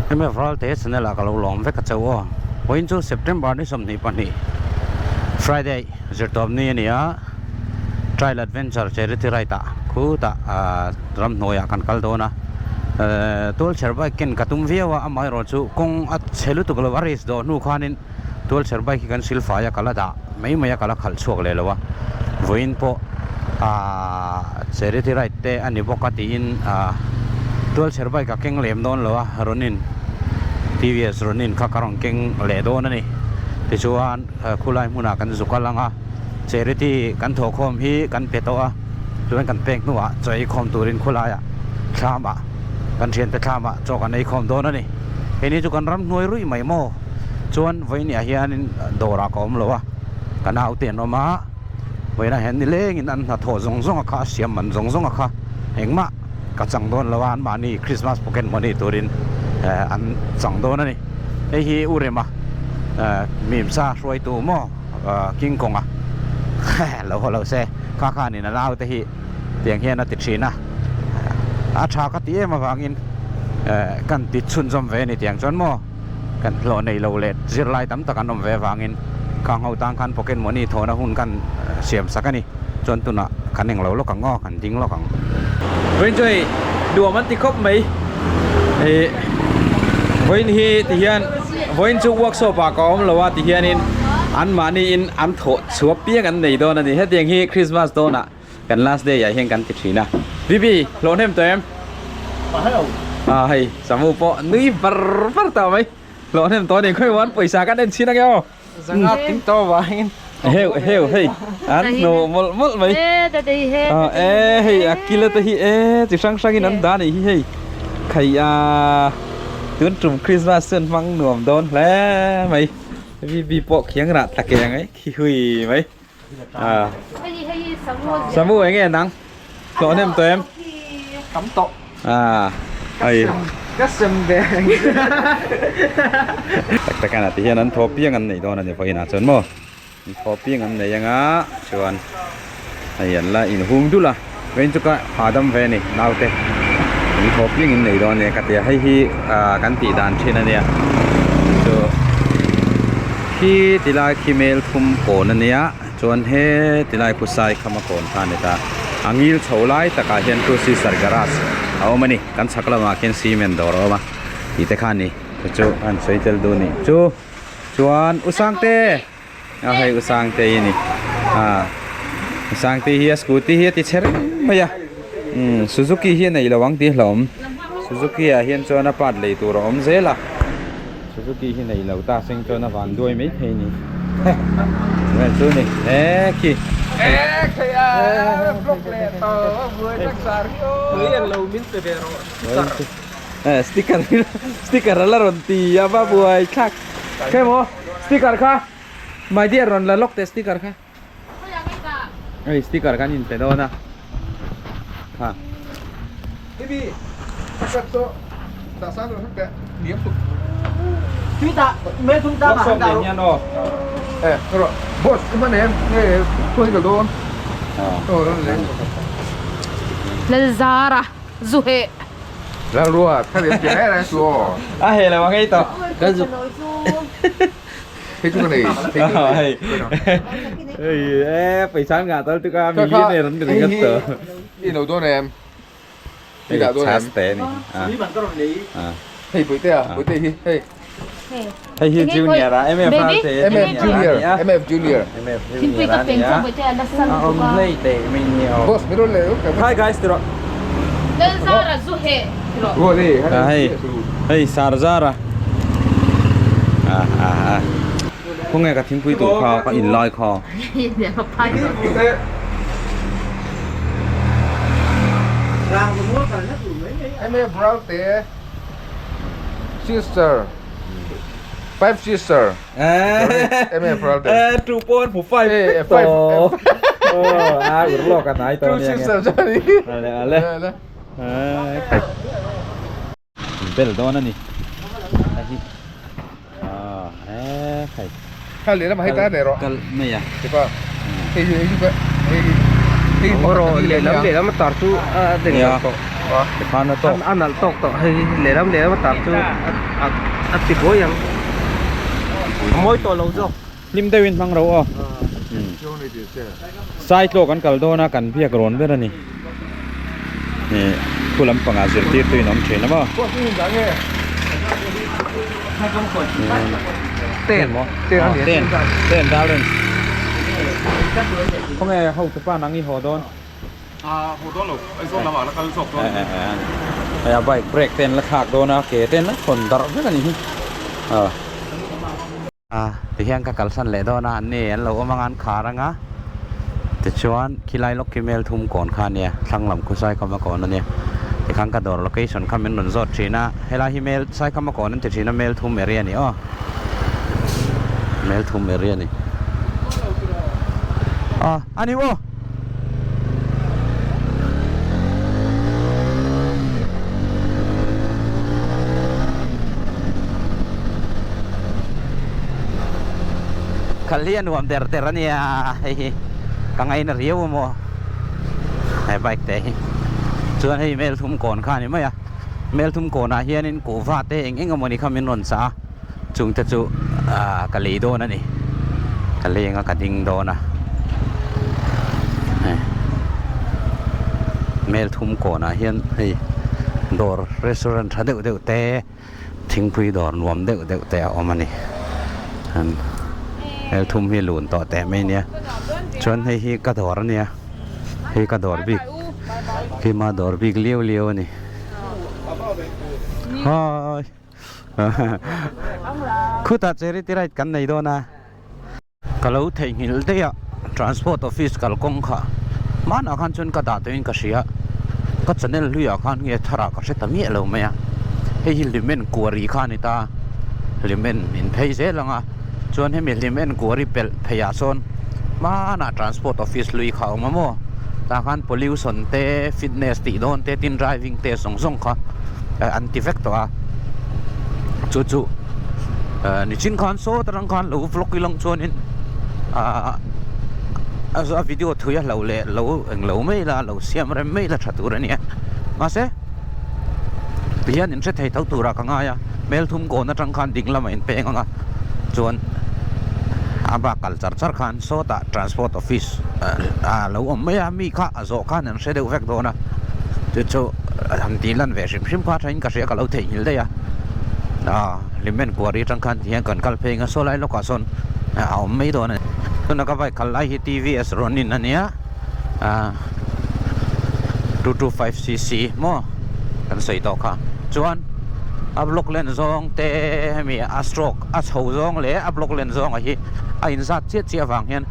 MF Ralte channel ah ka lo lawm vek a chauh aw. Vawiin chu September ni 22 Friday zirtawp ni a ni a, Trail Adventure Charity Ride ah khutah ramhnuaiah kan kal dawn a. Tualchher bike ken ka tum viau a, amaherawhchu kawng a chhe lutuk lo a race dawh hnu khanin Tualchher bike hi kan silfai a, ka la dah mai mai a, ka la khalh chhuak leh lo a. Vawiin pawh aah charity ride te a ni bawk a tiin aah tualchher bike a keng lem dawn lo a, Ronin TVS Ronin kha ka rawn keng leh dawn a ni. Tichuan khulai hmunah kan zu kal ang a, charity kan thawhkhawm hi kan pe tawh a, chuan kan pek hnuah chaw eikhawm turin khulaiah thlamah kan thiante thlamah chaw kan eikhawm dawn a ni. Hei chu kan ramhnuai ruih mai maw? Chuan vawiiniah hianin dawrah ka awm lo a, ka naute an awm a, vawiinah hian nilengin an hnathawh zawng zawng a kha, a siam man zawng zawng a kha, engmah ka chang dawn lo a, anmahni Christmas pocket money turin an chang dawn a ni. Hei hi U Rema Mimsa hruaitu maw King Kong-a lo haw lo se, kha khanin a naute hi tiang hian a ti thin a, a tha ka ti em avangin kan ti chhunzawm ve a ni tiang chuan maw. Kan hlawh nei lo leh zirlai tam tak an awm ve avangin khang ho tan khan pocket money thawhna hun kan siam sak a ni. Chuan tunah kan eng lo lawk ang aw, kan ding lawk ang. Vawiin chu hei nuam an ti khawp mai. Ih vawiin hi ti hian vawiin chu workshop ah ka awm lo a ti hianin anmahni in an thawh chhuah piang an nei dawn a ni. Hetiang hi Christmas dawnah Kan last day ah hian kan ti thin a. Bibi, hlawh hnem tawh em? Ah hei, Samu pawh nui var var tawh mai. Hlawh hnem tawh a ni, khawi wan pawisa kan en chhin ange aw. Zanga ting tawh vangin. Heu heu hei, an hnawh mawlh mawlh mai. Ah e hei a kila te hi e chi hrang hrangin an dah anih hi hei. Khai a tun tum Christmas chuan hmang nuam dawn hle mai. Bibi pawh khiang rah ta ke ang e, khi hui mai. À. Samu enge nang? Hlawh hnem tawh em? Tam tawh. À. Ai. Ka sem ve. Tak tak ana ti hian an thaw piang an nei dawn ani vawiin ah chuan maw. An thaw piang an nei anga chuan hei an la inhung dul a. Vawiin chu ka hahdam ve ani naute. An thaw piang in nei dawn ania ka tia hei hi kan tih dan thin ania. Chu khi tilai khi mel thum kawn ania chuan he tilai khu sai khama kawn kha a ni ta a ngil chho lai takah hian two sister garage a awm a ni kan chhak lamah khian cement dawr a awm a tih te kha a ni chu chu a han sawi tel duh a nih chu chuan u Sangte a hei u Sangte hi a ni ah u Sangte hi a scooty hi a ti chhe reng mai a umm Suzuki hi a nei lo ang tih a hlauhawm Suzuki ah hian chuan a part lei tur a awm zel a. Suzuki hi nei lo ta seng chuan a van duai mai thei ni. Vel chu ni. E khi. E khei a vlog leh tawh buai tak sar hi aw. Tui ang lo min pe ve rawh sticker. E sticker sticker a la rawn ti a va buai thlak. Khe maw sticker kha my dear rawn la lawk teh sticker kha. Hei sticker kan in pe dawn a kha. Baby pakhat chu dah sang deuh hlek teh hniam tuk. Workshop nen hian aw. E rawh boss i hman em nge khawi ka dawn. Aw rawn leng. Lalzara zu heh. Lalrua thar em ti reng reng su aw. A heh lo ang ei tawh. Kan zu. Hei chu ka nei. Hei. Hei e paisa an ngah tal tuk a millionaire an ni ringawt tawh. I no dawn em? I dah dawn em? Chas te ni. Hei Bawihte a, Bawihte hi hei. Hei hi junior a, MF Ralte MF Junior, MF Junior. MF Junior a nia. A awm hlei te mai ni aw. Boss mi rawn leh. Hi guys ti rawh. Lalzara zu heh ti rawh. Hei hei Sarzara. Khawnge ka thingpui tur kha ka in lai kha. MF Ralte sister five sister MF Ralte two point four five five a ur lawk a hnai tawh two sister chuan ale ale bel dawn a ni a hi ah he khai kal leh lamah hei ta leh rawh kal mai a tipa hei hi hei hi hei hi rawh lehlam lehlam a tar chu a den Nia. tawh. Tikhan a tawk. A nalh tawk tawh hei lehlam lehlam a tar chu a ti buai ang. A mawi tawh lo zawk. Hlim deuhin hmang ro aw. Saitlawk an kal dawn a kan biak rawn ber a ni. Thu lampangah zirtirtu in awm thin a maw? Ten ten ten dal reng. Khawnge hotupa nang i haw dawn? Haw dawn lo, Aizawl lamah la kal zawk dawn a ni. Hei a bike brake te an la thlak dawn a, ke te an la thawn darh vek a ni hi. Tihian ka kalsan leh dawn a, anni an lo awm anga an khar anga, tichuan khilai lawk khi mel thum kawn kha a nia, thlang lam khu Saikhama kawn a nia, tikhan ka dawr location kha min rawn zawt thin a, helai hi mel Saikhama kawn an ti thin a, mel thum area a ni aw, mel thum area a ni. A ni maw? Khal hi a nuam der der a nia hei hi ka ngaina riau a maw he bike te hi chuan hei mel thum kawn kha a ni mai a mel thum kawnah hianin kuhva te eng eng emawni kha min rawn chah a. Chungte chu ka lei dawn a ni. Ka leng a ka ding dawn a. Mel thum kawnah hian hei dawr restaurant tha deuh deuh te thingpui dawr nuam deuh deuh te a awm a ni. Mel thum hi lun tawh teh mai nia. Chuan hei hi ka dawr a nia. Hei ka dawr bik keima dawr bik liau liau a ni. Hi. Khutah charity ride kan nei dawn a. Ka lo theihnghilh daih a, transport office kalkawng kha hmanah khan chuan ka dah tawhin ka hria, ka channel hluiah khan nge tharah ka hre ta miah lo mai a, hei hi hlimen kuari kha a ni ta, hlimen in phei zel ang a, chuan hemi hlimen kuari pelh pheiah sawn hmanah transport office hlui kha a awm a maw, tah khan pollution te fitness tih dawn te tin driving test zawng zawng kha. an ti vek tawh a chu chu nichin khan saw atang khan lo vlog ilang chuanin ah a video thui a hlo leh lo englo mai la lo siam rem mai la tha tur a nia mahse tihian in hre thei tho turah ka ngai a hmel thum kawn atang khan ding lamah in peng ang a chuan a bak kal char char khan sawtah transport office ah lo awm mai a mi kha a zawh khan an hre deuh vek dawn a chu chu han tih lan ve hrim hrim kha thain ka hria ka lo theihnghilh daih a ah hlimen kuari atang khan tihian kan kal phei ang a saw lai lawkah sawn a awm mai dawn a ni tuna ka bike kal lai hi tvs Ronin a nia ah 225 cc maw kan sawi tawh kha chuan a block len zawng te hemi a stroke a chho zawng leh a block len zawng a hi a inzat chiah chiah avang hian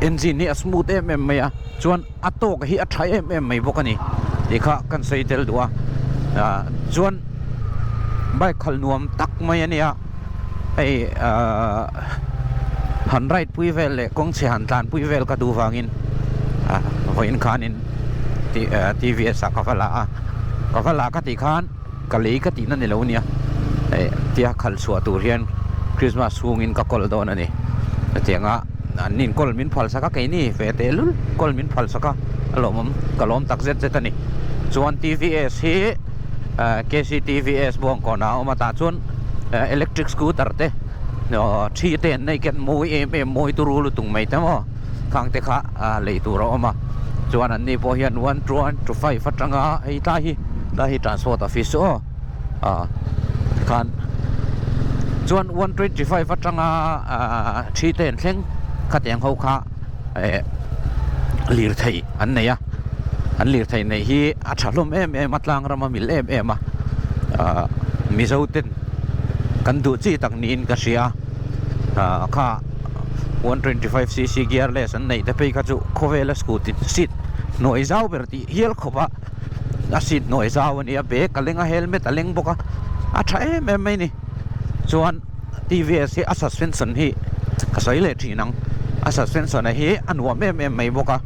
engine hi a smooth em em mai a. Chuan a tawk hi a tha em em mai bawk a ni tih kha kan sawi tel duh a, ah chuan bike khalh nuam tak mai a nia hei ah han ride pui vel leh kawng chhe han tlan pui vel ka duh vangin ah vawiin khanin TVS ah ka va la a, ka va la ka tih khan ka lei ka tihna ni lo nia eh tia khalh chhuah tur hian Christmas chhungin ka kawl dawn a ni hetianga an inkawl min phal sak a keini ve teh lul kawl min phal sak a a lawmawm ka lawm tak zet zet a ni chuan TVS hi eh KCTVS Bawngkawnah a awm a tah chuan eh electric scooter te thi te an nei ken mawi em em mawi turu lutuk mai te maw. Khang te kha lei tur a awm a, chuan an ni pawh hian one two one two five atanga hei tlai hi tlai hi transport office chu aw ah tikhan chuan 125 atanga thi te an thleng khatiang ho kha eh lirthei an nei a an lirthei neih hi a tha hlawm em em a tlang rama mil em em a ah Mizo ten kan duh chi tak niin ka hria ah kha. 125cc gearless an neih te phei kha chu khawvela scooty seat hnuai zau ber tih hial khawp a a seat hnuai zau a ni a bag a leng a helmet a leng bawk a a tha em em mai a ni chuan TVS hi a suspension hi ka sawi leh thin ang a suspension a hi a nuam em em mai bawk a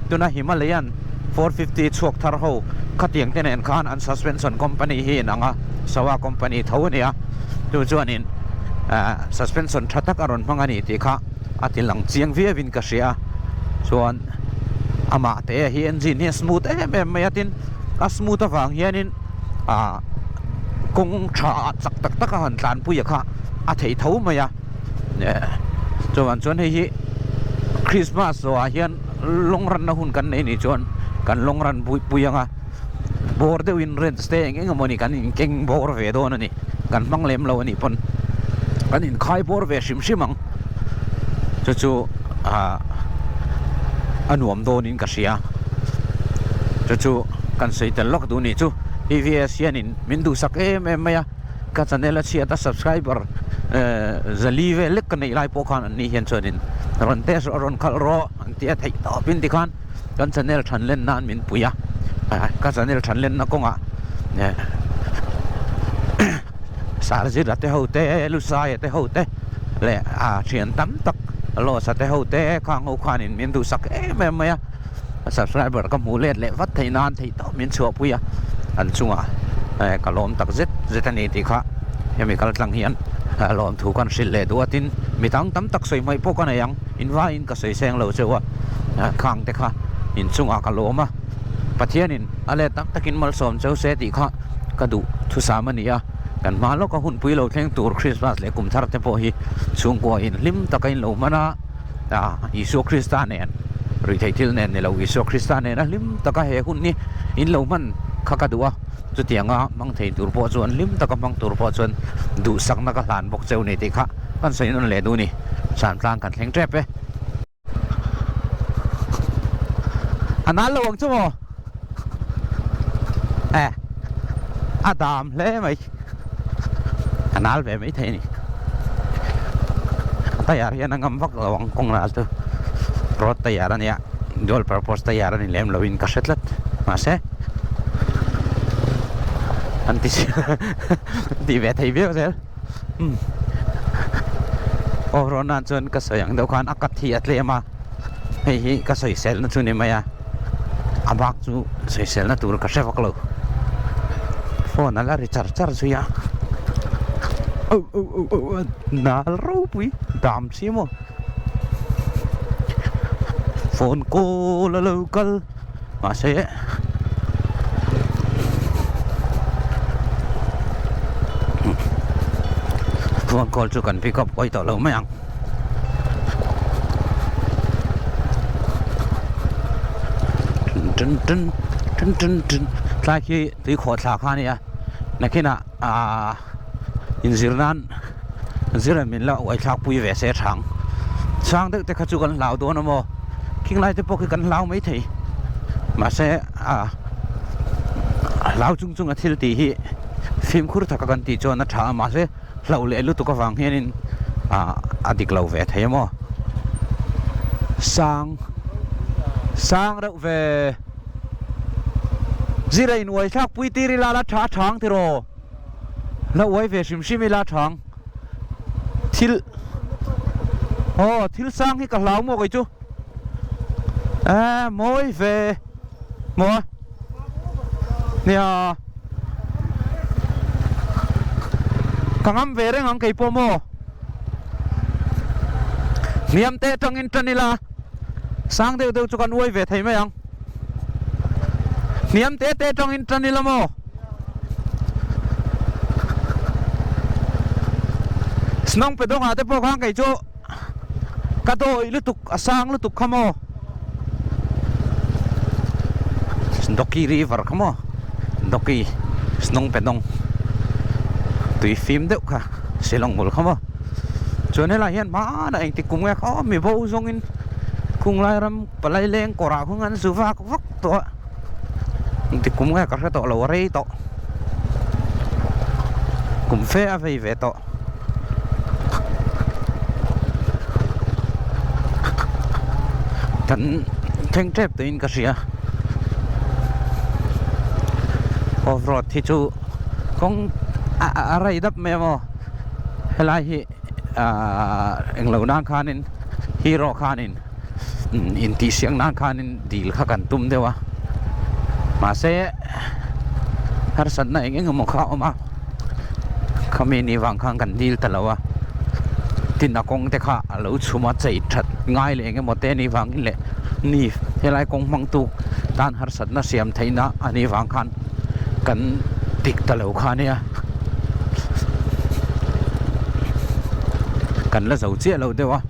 tuna Himalayan 450 chhuak thar ho khatiang te nen khan an suspension company hi inang a Sawa company tho a ni a chu chuanin suspension tha tak a rawn hmang a ni tih kha a ti lang chiang viau in ka hria a chuan amah te hi engine hi a smooth em em mai a tin. A smooth avang hianin ah kawng tha ah chak tak tak a han tlanpui a kha a thei tho mai a chuvang chuan hei hi Christmas zawhah hian lawng ranna hun kan nei nih chuan kan lawng ran pui pui ang a bawr deuhin reds te eng eng emaw ni kan inkeng bawr ve dawn a ni kan hmang lem lo a nih pawn kan inkhai bawr ve hrim hrim ang chu chu ah a nuam dawnin ka hria chu chu kan sawi tel lawk duh nih chu T_V_S hianin min duhsak em em mai a ka channel a chhiat a subscriber zali vel lek ka neih lai pawh khan an ni hian chuanin rawn test rawh rawn khalh rawh an ti a theih tawpin tikhan kan channel than len nan min pui a ka channel than lenna kawngah Sarzira te ho te Lusaia te ho te leh a thian tam tak Losa te ho te khang ho khanin min duhsak em em mai a subscriber ka hmuh let leh vat theih nan theih tawp min chhuahpui a an chungah ka lawm tak zet zet a ni tih kha hemi kal tlang hian lawmthu kan hrilh leh duh a tin mi dang tam tak sawi hmaih pawh ka nei ang invaiin ka sawi seng lo cheu a khang te kha inchungah ka lawm a Pathianin a let tam takin malsawm cheu se tih kha ka duh thusam a ni a kan hma lawka hunpui lo thleng tur Christmas leh kum thar te pawh hi chhungkua in hlim taka in lo hman a Isua Krista nen ruihtheih thil nen ni lo Isua Krista nen a hlim taka he hun hi in lo hman kha ka duh a chutianga hmang thei tur pawh chuan hlim taka hmang tur pawh chuan duhsakna ka hlan bawk cheu ni tih kha kan sawi nawn leh duh a ni Santlang kan thleng tep e. A nal lo ang chu maw? Eh a dam hle mai a nal ve mai thei a ni a tire hian a ngam vak lo ang kawng nal chu road tire a nia dual purpose tire a ni lem lo in ka hre tlat mahse an ti ti ve thei viau zel off road nan chuan ka sawi ang deuh khan a cut hi a tlem a hei hi ka sawisel na chu ni mai a a bak chu sawisel na tur ka hre vak lo phone a la ri char char zui a oh oh oh oh nal ropui dam si maw phone call a lo kal mahse phone call chu kan pick up awih tawh lo mai ang. Tun tun tun tun tun tlai khi tui khawh thla kha a nia nakinah ahh inzir nan zir an min la uai thlak pui ve se thang chhang deuh te kha chu kan hlau dawn a maw khing lai te pawh khi kan hlau mai thei mahse ahh hlau chung chung a thil tih hi fimkhur taka kan tih chuan a tha a mahse. Hlauh leh lutuk avang hianin a dik lo ve thei a maw? Sang sang reuh ve. Zira in uai thlak pui tir ila la tha thang tiraw? La uai ve hrim hrim ila thang. Thil Aw thil sang hi ka hlau maw kei chu. Aa mawi ve maw? Nia. Ka ngam ve reng ang kei pawh maw? Hniam te atangin tan ila sang deuh deuh chu kan uai ve thei mai ang. Hniam te te atangin tan ila maw? Snawng pe dawngah te pawh khan kei chu ka dawih lutuk a sang lutuk kha maw? Doki river kha maw Doki snawng pe dawng tui fim deuh kha Shillong bul kha maw chuan helai hian hmanah engtik kum nge khaw mi bo zawngin khung lai ram palai leng kawrah khuang an zu vak vak tawh a engtik kum nge ka hre tawh lo a rei tawh kum fe a vei ve tawh. Kan thleng tep tawhin ka hria off road hi chu kawng a rei dap mai a maw helai hi ahh englo nan khanin hero khanin intihsiak nan khanin dil kha kan tum deuh a mahse harsatna eng eng emaw kha a awm a khami ni vang khan kan dil ta lo a tin a kawng te kha a lo chhum a chei that ngai leh eng emaw te ni vangin leh ni helai kawng hmang tu Kan tan harsatna siam theihna a nih vang khan kan dik ta lo kha ania. Kan la zo chiah lo deuh a,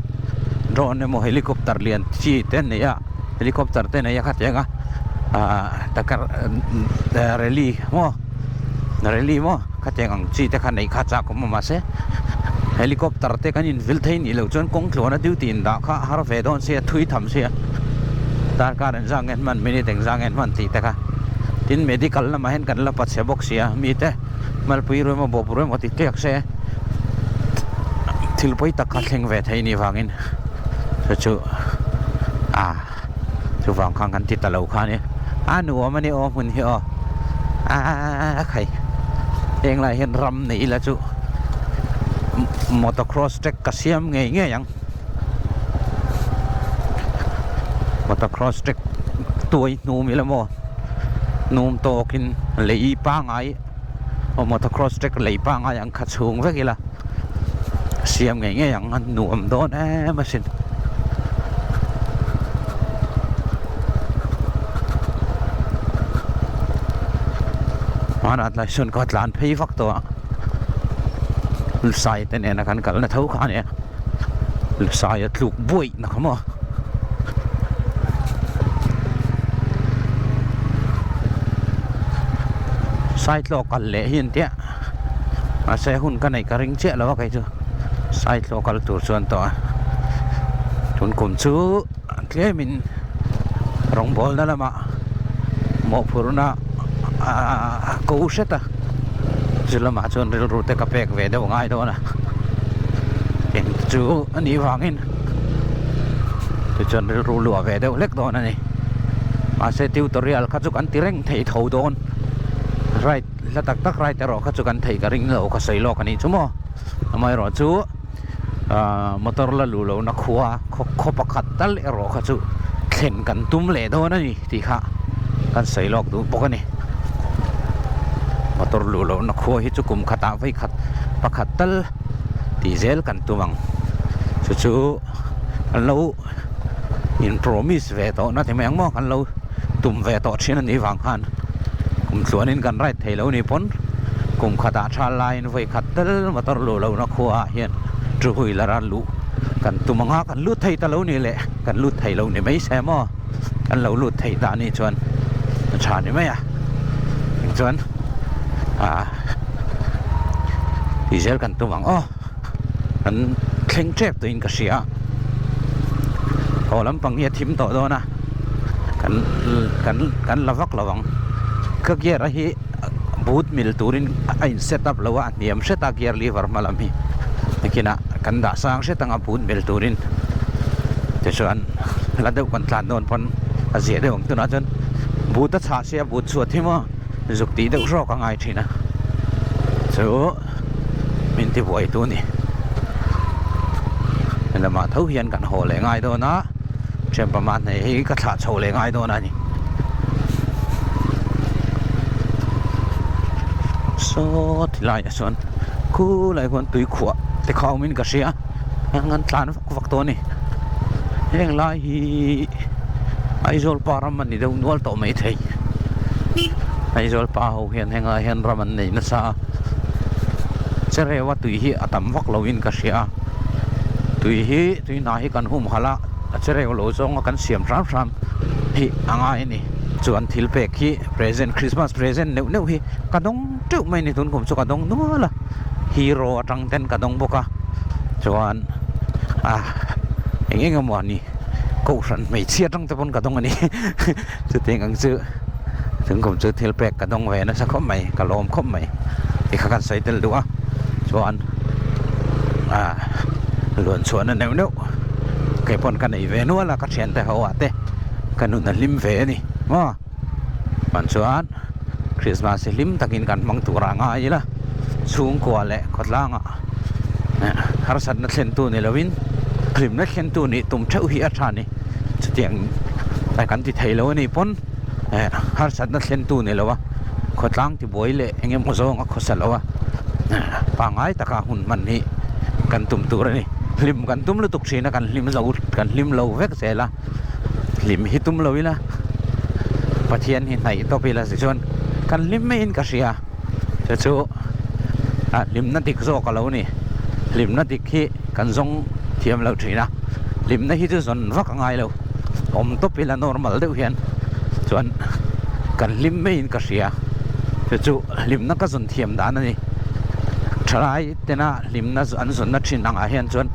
drone emaw helicopter lian chi te an nei a, helicopter te nei a khatiang a ah takar rally maw rally maw khatiang ang chi te kha neih kha chak awm a mahse helicopter te kan invil thei nih loh chuan kawng tluana duty in dah kha a har ve dawn sia thui tham sia darkar engzah nge an hman minute engzah nge an hman tih te kha tin medical lamah hian kan la pa chhe bawk sia mite malpui ru emaw bawp ru emaw ti tliak se thil pawi tak kha thleng ve thei nih vangin chu chu ah chuvang khan kan ti ta lo kha a ni a nuam a ni aw hmun hi aw a khai heng lai hian ram nei ila chu motocross track ka siam ngei ngei ang motocross track tuai hnum ila maw hnum tawkin lei pangai aw motocross track lei pangai ang kha chhung vek ila siam ngei ngei ang a nuam dawn em asin. Hmanah tlai sawn ka tlan phei vak tawh a lusai te nena kan kalna tho kha ania lusai a tluk buaih na kha maw. Saitlawk kal leh hi an tia. Mahse hun ka neih ka ring chiah lo a kei chu saitlawh kal tur chuan tawh a tun kum chu tlemin rawngbawlna lamah mawhphurhna a ko hret a chu lamah chuan rilru te ka pek ve deuh ngai dawn a eng chu a nih vangin tichuan rilru luah ve deuh hlek dawn a ni mahse tutorial kha chu kan ti reng thei tho dawn right. Hla tak tak right erawh kha chu kan theih ka ring lo ka sawi lawk a nih chu maw amaherawh chu ahh motor la luh lohna khua khaw pakhat tal erawh kha chu thlen kan tum leh dawn a ni tih kha kan sawi lawk duh bawk a ni motor luh lohna khua hi chu kum khatah vawi khat pakhat tal tih zel kan tum ang chu chu an lo in promise ve tawh na ti mai ang maw kan lo tum ve tawh thin a nih vang khan kum tluanin kan ride thei lo ni pawn kum khatah tha laiin vawi khat tel motor luh lohna khuaah hian two wheeler a luh kan tum anga kan lut thei ta lo ni le kan lut thei lo ni mai se maw kan lo lut thei ta ni chuan a tha ni mai a chuan ah tih zel kan tum ang aw. Kan thleng tep tuin ka hria haw lampang hi a thim tawh dawn a kan kan kan la vak lo ang ka gear a hi boot mil turin a in set up lo a a hniam hret a gear lever hma lam hi nakinah kan dah sang hret anga boot mil turin tichuan la deuh kan tlan dawn pawn a ziah deuh ang tunah chuan boot a chhah sia boot chhuat hi maw zuk tih deuh hrawk a ngai thin a chu. Min ti buai tu ni. Helamah tho hian kan haw leh ngai dawn a, Thianpama hneh hi ka thlah chho leh ngai dawn a ni. Saw ti laiah chuan khulai khuan tui khuah te kha awmin ka hria a, an tlan vak vak tawh a ni. Heng lai hi Aizawl pa ram a ni deuh nual tawh maithei. Aizawl pa ho hian hengah hian ram an nei nasa a cherewa tui hi a tam vak lo in ka hria a tui hi tui hna hi kan hum halh a a chereu lo zawng a kan siam hram hram hi a ngai a ni chuan thil pek hi present christmas present neuh neuh hi ka dawng teuh mai a ni tun kum chu ka dawng nual a hero atang ten ka dawng bawk a chuan ah eng eng emaw ni kohhran hmeichhia atang te pawn ka dawng a ni chutiang ang chu. Thingkum chu thil pek ka dawng ve nasa khawp mai ka lawm khawp mai ti kha kan sawi tel duh a chuan ah luan chhuahna neuh neuh kei pawn ka nei ve nual a ka thiante ho ah te ka nun a hlim ve a ni maw chuan chuan Christmas hi hlim takin kan hmang tur ah ngai ila chhungkua leh khawtlangah harsatna thlentu ni lovin hlimna thlentu nih tum theuh hi a tha a ni. Chutiang kan ti thei lo a nih pawn eh harsatna thlentu ni lo a khawtlang tibuai leh eng emaw zawng a khawsa lo a pangngai taka hun hman hi kan tum tur a ni. Hlim kan tum lutuk thin a kan hlim zo kan hlim lo vek zel a hlim hi tum lo ila. Pathian hi hnaih tawp ila tichuan kan hlim maiin ka hria chu chu ah hlimna dik zawk a lo ni hlimna dik hi kan zawng thiam lo thin a hlimna hi chu zawn vak a ngai lo awm tawp ila normal deuh hian chuan kan hlim maiin ka hria chu chu hlimna ka zawn thiam dan a ni thalai tena hlimna an zawnna thin angah hian chuan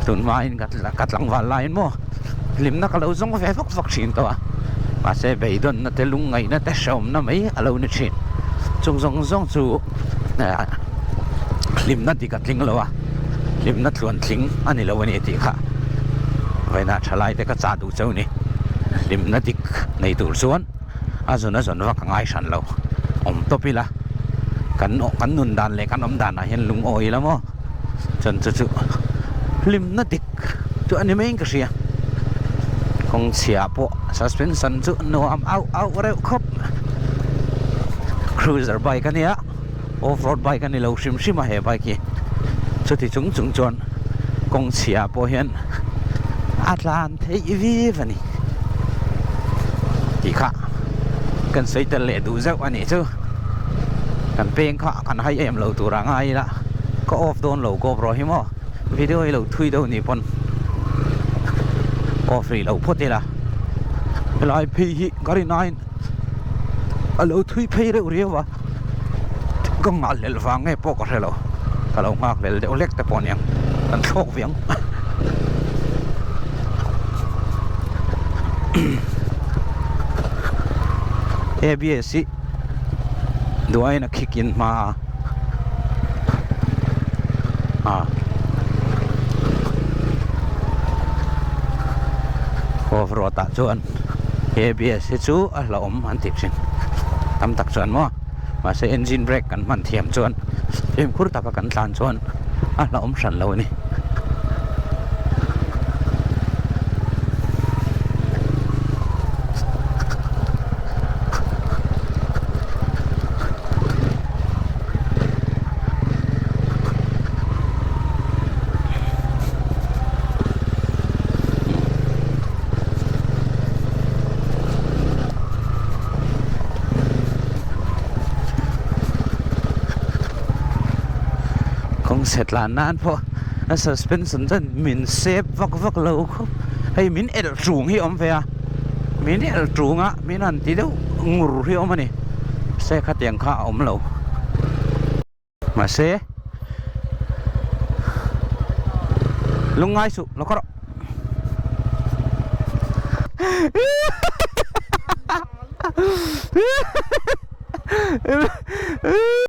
tunhmain ka tlangval laiin maw hlimna ka lo zawng ve vak vak thin tawh a mahse beidawnna te lungngaihna te hrehawmna mai a lo ni thin chung zawng zawng chu hlimna dik a tling lo a hlimna tluan tling a ni lo a ni tih kha vawiinah thalai te ka chah duh chauh a ni hlimna dik nei tur chuan a zawn a zawn vak a ngai hran lo awm tawp ila kan kan nun dan leh kan awm danah hian lungawi ila maw chuan chu chu hlimna dik chu a ni maiin ka hria kawng chhia pawh suspension chu nuam auh auh reuh khawp cruiser bike a nia off road bike a ni lo hrim hrim a he bike hi chuti chung chung chuan kawng chhia pawh hian a tlan theih viau a ni tih kha kan sawi tel leh duh zeuh a nih chu kan peng kha kan hai em lo tur a ngai ila ka off dawn lo GoPro hi maw video hi lo thui deuh ni pawn off rih lo phawt ila helai phei hi ka rin aiin a lo thui phei reuh riau a ka nghah hlelh vang nge pawh ka hre lo ka lo nghak hlel deuh hlek te pawh aniang kan thlawk ve ang A_B_S hi duaiin a khik in hma a a off road ah chuan A_B_S hi chu a hlauhawm an ti thin tam tak chuan maw mahse engine brake kan hman thiam chuan fimkhur taka kan tlan chuan a hlauhawm hran lo a ni. Kawng chhe tlan nan pawh a suspension chuan min sep vak vak lo khawp hei min elh ṭung hi a awm ve a min elh ṭung a min han ti deuh ngur hi a awm a ni se khatiang kha a awm lo. Mahse lungngai suh lo kawr rawh.